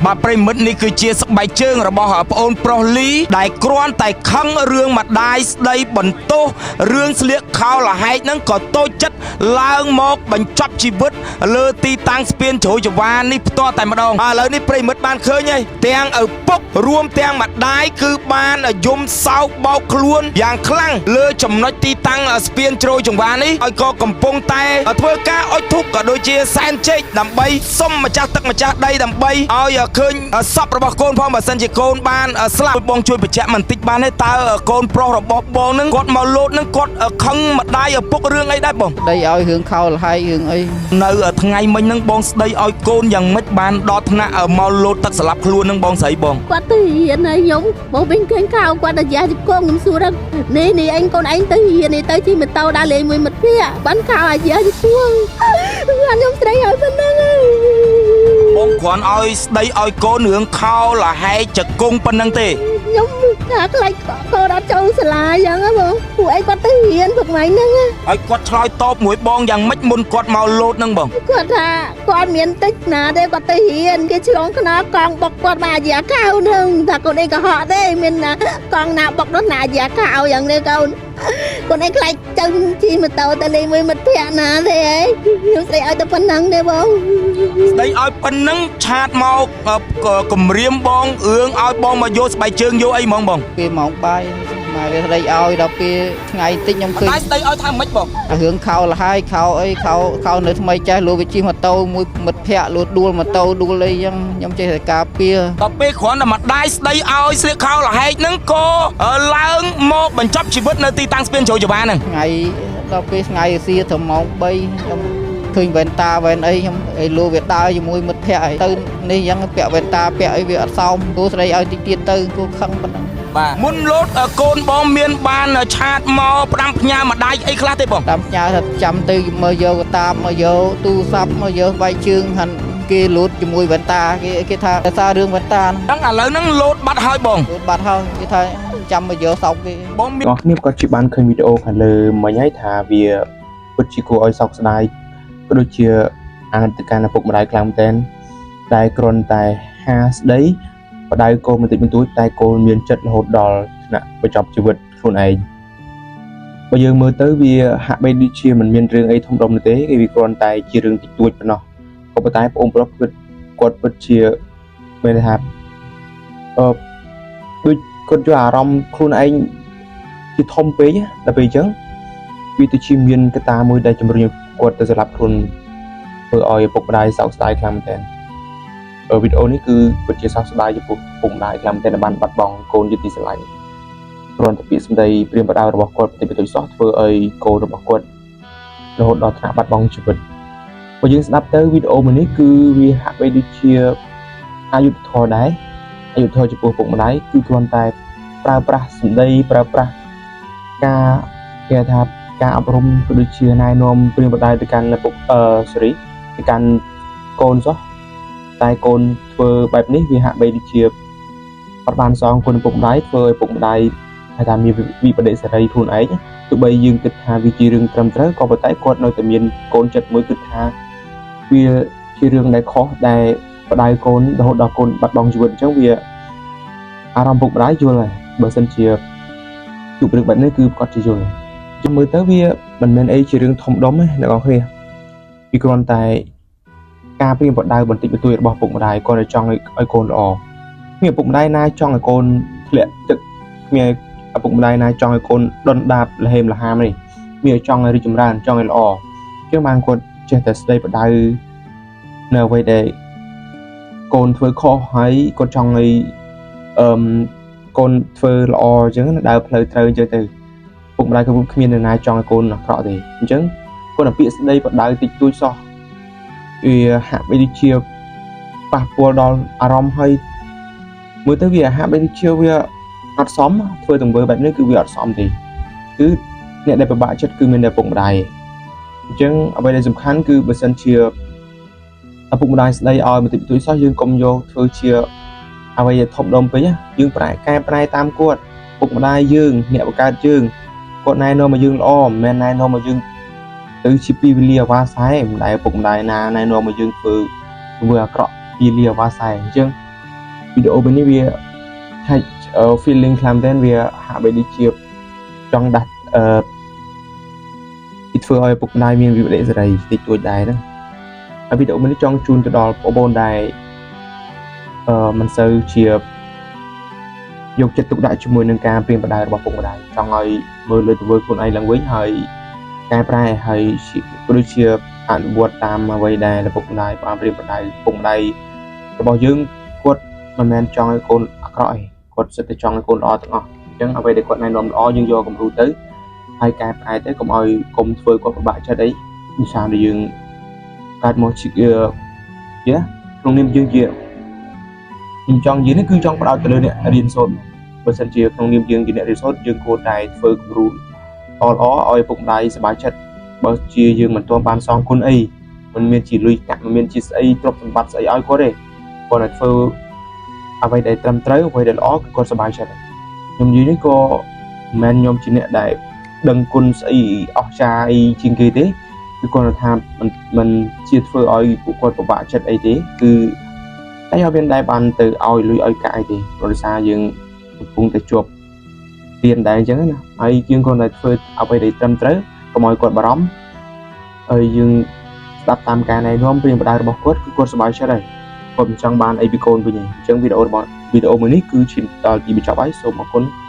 បាទប្រិមិត្តនេះគឺជាស្បែកជើងរបស់ប្អូនប្រុសលីដែលគ្រាន់តែខឹងរឿងម្ដាយស្ដីបន្ទោសរឿងស្លៀកខោលហែកហ្នឹងក៏តូចចិត្តឡើងមកបញ្ចប់ជីវិតលើទីតាំងស្ពានជ្រោយចវានេះផ្ទាល់តែម្ដងឥឡូវនេះប្រិមិត្តបានឃើញហើយទាំងឪពុករួមទាំងម្ដាយគឺបានយំសោកបោកខ្លួនយ៉ាងខ្លាំងលើចំណុចទីតាំងស្ពានជ្រោយចង្វានេះហើយក៏កំពុងតែធ្វើការអុជធូបក៏ដូចជាសែនជែកដើម្បីសុំម្ចាស់ទឹកម្ចាស់ដីដើម្បីឲ្យឃើញសពរបស់កូនផងបើសិនជាកូនបានស្លាប់បងជួយបញ្ជាក់បន្តិចបានទេតើកូនប្រុសរបស់បងនឹងគាត់មកលោតនឹងគាត់ខឹងម្ដាយឪពុករឿងអីដែរបង ដីឲ្យរឿងខោលហើយរឿងអី នៅថ្ងៃមិញហ្នឹងបងស្ដីឲ្យកូនយ៉ាងម៉េចបានដល់ថ្នាក់មកលោតទឹកស្លាប់ខ្លួនហ្នឹងបងស្រីបង គាត់ទៅរៀនហើយខ្ញុំមកវិញឃើញខោគាត់អាយ៉ាជង្គង់ខ្ញុំសួរថានេះនេះឯងកូនឯងទៅរៀននេះទៅជិះម៉ូតូដើរលេងមួយមិត្តភក្តិបានខោអាយ៉ាជង្គង់ខ្ញុំស្រីឲ្យប៉ុណ្្នឹងហើយ បងគ្រាន់ឲ្យស្ដីឲ្យកូនរឿងខោលហែកជង្គង់ប៉ុណ្្នឹងទេ ខ្ញុំថាខ្លាចកូនអត់ចូលសាលាអញ្ចឹងហ៎បងពួកឯងគាត់ទៅរៀនព្រឹកថ្ងៃហ្នឹង ឲ្យគាត់ឆ្លើយតបមួយបងយ៉ាងម៉េចមុនគាត់មកលោតហ្នឹងបង គាត់ថាគាត់មានតិចណាទេគាត់ទៅរៀនគេឆ្លងខ្នល់កង់បុកគាត់មកអាយ៉ាខោហ្នឹងថាកូនឯងកុហកទេមានណាកង់ណាបុកនោះណាអាយ៉ាខោយ៉ាងនេះកូនកូនឯងខ្លាចទៅជិះម៉ូតូទៅលេងមួយមិត្តភក្តិណាទេហីខ្ញុំស្រីឲ្យតែប៉ុណ្្នឹងទេបង ស្ដីឲ្យប៉ុណ្្នឹងឆាតមកគម្រាមបងរឿងឲ្យបងមកយកស្បែកជើងយកអីហ្មងបង ពេលម៉ោងបាយម៉ែវាស្ដីឲ្យដល់ពេលថ្ងៃតិចខ្ញុំឃើញ តែស្ដីឲ្យថាម៉េចបង រឿងខោលហើយខោអីខោខោនៅថ្មីចេះលួវាជិះម៉ូតូមួយមិត្តភក្តិលួដួលម៉ូតូដួលអីចឹងខ្ញុំចេះតែការពារ ដល់ពេលគ្រាន់តែម្ដាយស្ដីឲ្យស្លៀកខោលហែកហ្នឹងក៏ឡើងមកបញ្ចប់ជីវិតនៅទីតាំងស្ពានជ្រោយចវាហ្នឹង ថ្ងៃដល់ពេលថ្ងៃរសៀលត្រឹមម៉ោង3ខ្ញុំឃើញវ៉ែនតាវ៉ែនអីខ្ញុំអីលួវាដើរជាមួយមិត្តភក្តិអីទៅនេះចឹងពាក់វ៉ែនតាពាក់អីវាអត់សមគូស្ដីឲ្យតិចទៀតទៅគូខឹងប៉ុណ្ណឹង បាទមុនលោតកូនបងមានបានឆាតមកផ្ដាំផ្ញើម្ដាយអីខ្លះទេបង តាមផ្ញើថាចាំទៅមកយកកតាបមកយកទូរស័ព្ទមកយកស្បែកជើងហាន់គេលូតជាមួយវ៉ែនតាគេគេថាដោយសាររឿងវ៉ែនតាហ្នឹង ហ្នឹងឥឡូវហ្នឹងលោតបាត់ហើយបង លូតបាត់ហើយគេថាចាំមកយកសោកគេ បងមាន អ្នកនរគ្នាគាត់ជាបានឃើញវីដេអូខាងលើមិញហើយថាវាពិតជាគួរឲ្យសោកស្ដាយក៏ដូចជាអាណិតទៅកាន់ឪពុកម្ដាយខ្លាំងមែនទែនដែលគ្រាន់តែហាស្ដីបដៅកូនបន្តិចបន្តួចតែកូនមានចិត្តរហូតដល់ថ្នាក់បញ្ចប់ជីវិតខ្លួនឯងបើយើងមើលទៅវាហាក់បីដូចជាមិនមានរឿងអីធំដុំនោះទេគឺវាគ្រាន់តែជារឿងតិចតួចប៉ុណ្ណោះក៏ប៉ុន្តែប្អូនប្រុសគាត់គាត់ពិតជាមានន័យថាអឺដូចគាត់យកអារម្មណ៍ខ្លួនឯង ជាធំពេកណាដល់ពេលអញ្ចឹងវាទៅជាមានកត្តាមួយដែលជំរុញឲ្យគាត់ទៅស្លាប់ខ្លួនធ្វើឲ្យឪពុកម្ដាយសោកស្ដាយខ្លាំងមែនទែនអឺវីដេអូនេះគឺពិតជាសោកស្ដាយចំពោះឪពុកម្ដាយខ្លាំងមែនទែនដែលបានបាត់បង់កូនជាទីស្រឡាញ់គ្រាន់តែពាក្យសម្ដីព្រាមបដៅរបស់គាត់បន្តិចបន្តួចសោះធ្វើឲ្យកូនរបស់គាត់រហូតដល់ថ្នាក់បាត់បង់ជីវិតបើយើងស្ដាប់ទៅវីដេអូមួយនេះគឺវាហាក់បីដូចជាអយុត្តិធម៌ដែរអយុត្តិធម៌ចំពោះឪពុកម្ដាយគឺគ្រាន់តែប្រើប្រាស់សម្ដីប្រើប្រាស់ ការគេថាការអប់រំក៏ដូចជាណែនាំព្រៀងបដៅទៅកាន់ឪពុកអឺ sorry ទៅកាន់កូនសោះតែកូនធ្វើបែបនេះវាហាក់បីដូចជាអត់បានសងគុណឪពុកម្ដាយធ្វើឲ្យឪពុកម្ដាយហៅថាមានវិបដិសេរីខ្លួនឯងទោះបីយើងគិតថាវាជារឿងត្រឹមត្រូវក៏ប៉ុន្តែគាត់នៅតែមានកូនចិត្តមួយគិតថាវាជារឿងដែលខុសដែលបដៅកូនរហូតដល់កូនបាត់បង់ជីវិតអញ្ចឹងវាអារម្មណ៍ឪពុកម្ដាយយល់ហើយបើសិនជា ជួបរឿងបែបនេះគឺប្រកាសជាយល់ចាំមើលទៅវាមិនមែនអីជារឿងធំដុំទេអ្នកនរគ្នាពីគ្រាន់តែការព្រៀនបដៅបន្តិចបន្តួចរបស់ឪពុកម្ដាយគាត់តែចង់ឲ្យកូនល្អគ្មានឪពុកម្ដាយណាចង់ឲ្យកូនធ្លាក់ទឹកគ្មានឪពុកម្ដាយណាចង់ឲ្យកូនដុនដាបលហេមលហាមនេះមានចង់ឲ្យរីកចម្រើនចង់ឲ្យល្អអញ្ចឹងបានគាត់ចេះតែស្ដីបដៅនៅអ្វីដែលកូនធ្វើខុសហើយគាត់ចង់ឲ្យអឺមកូនធ្វើល្អអញ្ចឹងណាដើរផ្លូវត្រូវអញ្ចឹងទៅពុកម្ដាយក៏គ្មាននរណាចង់ឲ្យកូនអាក្រក់ទេអញ្ចឹងគាត់តែពាក្យស្ដីបដៅតិចតួចសោះវាហាក់បីដូចជាប៉ះពាល់ដល់អារម្មណ៍ហើយមើលទៅវាហាក់បីដូចជាវាអត់សមធ្វើទង្វើបែបនេះគឺវាអត់សមទេគឺអ្នកដែលពិបាកចិត្តគឺមានតែពុកម្ដាយអញ្ចឹងអ្វីដែលសំខាន់គឺបើសិនជាឪពុកម្ដាយស្ដីឲ្យបន្តិចបន្តួចសោះយើងកុំយកធ្វើជា អ្វីដែលធំដុំពេកណាយើងប្រែកែប្រែតាមគាត់ពុកម្ដាយយើងអ្នកបង្កើតយើងគាត់ណែនាំមកយើងល្អមិនមែនណែនាំមកយើងទៅជាពីវេលាអាវ៉ាសែមិនដែលពុកម្ដាយណាណែនាំមកយើងធ្វើធ្វើអាក្រក់ពីលាអាវ៉ាសែអញ្ចឹង វីដេអូពេលនេះវា touch feeling ខ្លាំងមែនវាហាក់បីដូចជាចង់ដាស់អឺវាធ្វើឲ្យឪពុកម្ដាយមានវិបត្តិសេរីតិចតួចដែរហ្នឹងហើយវីដេអូមួយនេះចង់ជូនទៅដល់បងប្អូនដែលអឺមិនសូវជាយកចិត្តទុកដាក់ជាមួយនឹងការប្រៀនប្រដៅរបស់ពុកម្ដាយចង់ឲ្យមើលលើទង្វើខ្លួនឯងឡើងវិញហើយកែប្រែហើយក៏ដូចជាអនុវត្តតាមអ្វីដែលឪពុកម្ដាយបានប្រៀនប្រដៅឪពុកម្ដាយរបស់យើងគាត់មិនមែនចង់ឲ្យកូនអាក្រក់ទេគាត់សិតតែចង់ឲ្យកូនល្អទាំងអស់អញ្ចឹងអ្វីដែលគាត់ណែនាំល្អយើងយកគំរូទៅហើយកែប្រែទៅកុំឲ្យកុំធ្វើគាត់ពិបាកចិត្តអីដោយសារតែយើងកើតមកជាយ៉ាក្នុងនាមយើងជាខ្ញុំចង់និយាយនេះគឺចង់ផ្ដោតទៅលើអ្នករៀនសូត្របើសិនជាក្នុងនាមយើងជាអ្នករៀនសូត្រយើងគួរតែធ្វើគំរូល្អល្អឲ្យឪពុកម្ដាយសប្បាយចិត្តបើជាយើងមិនទាន់បានសងគុណអីមិនមានជាលុយកាក់មិនមានជាស្អីទ្រព្យសម្បត្តិស្អីឲ្យគាត់ទេគាត់តែធ្វើអ្វីដែលត្រឹមត្រូវអ្វីដែលល្អគឺគាត់សប្បាយចិត្តខ្ញុំនិយាយនេះក៏មិនមែនខ្ញុំជាអ្នកដែលដឹងគុណស្អីអស្ចារ្យអីជាងគេទេគឺគាត់ថាមិនមិនជាធ្វើឲ្យពួកគាត់ពិបាកចិត្តអីទេគឺតែអត់មានដែលបានទៅឲ្យលុយឲ្យកាក់អីទេព្រោះដោយសារយើងកំពុងតែជាប់ទៀនដែរអញ្ចឹងណាហើយយើងគ្រាន់តែធ្វើអ្វីដែលត្រឹមត្រូវកុំឲ្យគាត់បារម្ភហើយយើងស្ដាប់តាមការណែនាំប្រៀនប្រដៅរបស់គាត់គឺគាត់សប្បាយចិត្តហើយគាត់មិនចង់បានអីពីកូនវិញទេអញ្ចឹងវីដេអូរបស់វីដេអូមួយនេះគឺឈានដល់ទីបញ្ចប់ហើយសូមអរគុណ។